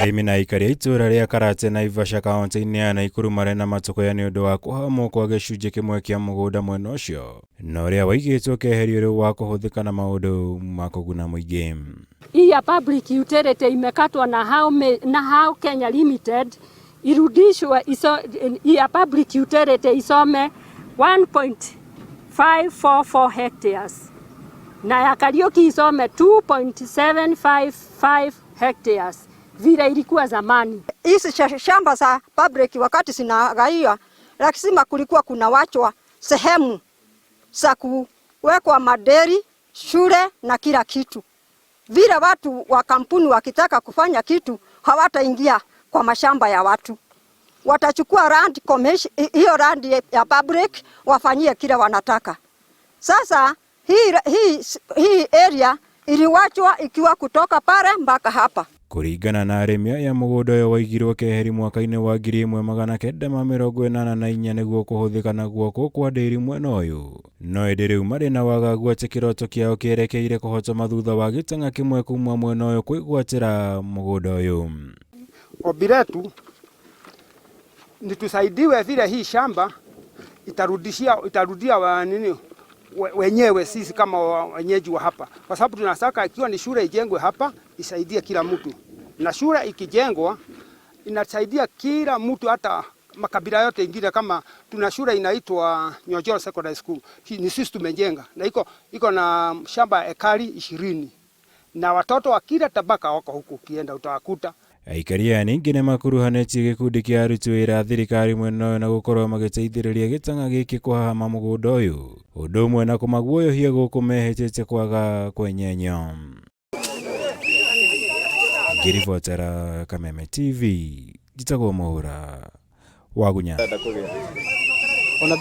Arĩmi na aikari a itũũra rĩa Karate, Naivasha, kaunti-inĩ ya Naikuru marĩ na matũkũya nĩ ũndũ wa kũhamwo kwa gĩcunjĩ kĩmwe kĩa mũgũnda mwena ũcio na ũrĩa waigĩtwo ũkeherio rĩu wa kũhũthĩka na maũndũ ma kũguna mũingĩ. Hii ya public utility imekatwa na Hao, na Hao Kenya Limited irudishwe iso, ya public utility isome 1.544 hectares na ya Kariuki isome 2.755 hectares vile ilikuwa zamani. Hizi shamba za public wakati zinagaiwa, lazima kulikuwa kuna wachwa sehemu za kuwekwa maderi, shule na kila kitu. Vile watu wa kampuni wakitaka kufanya kitu hawataingia kwa mashamba ya watu, watachukua land commission, hiyo land ya public wafanyie kile wanataka. Sasa hii area iliwachwa ikiwa kutoka pale mpaka hapa. Kũringana na arĩmi aya, mũgũnda ũyũ waigirwo keheri mwaka-inĩ wa 1984 nĩguo kũhũthĩka na guoko kwa ndĩri mwena ũyũ, no ĩndĩ rĩu marĩ na wagagu atĩ kĩroto kĩao kĩerekeire kũhotoma thutha wa gĩtang'a kĩmwe kuma mwena ũyũ kwĩgwatĩra mũgũnda ũyũ. Ombi letu ni tusaidiwe vile hii shamba itarudishia itarudia wa nini wenyewe sisi kama wenyeji wa hapa, kwa sababu tunataka ikiwa ni shule ijengwe hapa isaidie kila mtu, na shule ikijengwa inasaidia kila mtu, hata makabila yote ingine. Kama tuna shule inaitwa Nyojoro Secondary School, hii ni sisi tumejenga na iko na shamba ekari 20 na watoto wa kila tabaka wako huku, ukienda utawakuta. Aikari aya ningĩ nĩ makuruhanĩtie gĩkundi kĩa aruti wĩra a thirikari mwena ũyũ na gũkorwo magĩteithĩrĩria gĩtang'a gĩkĩ kũhahama mũgũnda ũyũ, ũndũ ũmwe na kũmaguoyohia gũkũ mehĩtĩte kwaga kwenyenyio. Ngĩribotera Kameme TV, njĩtagwo Mũhũra wa Gunya.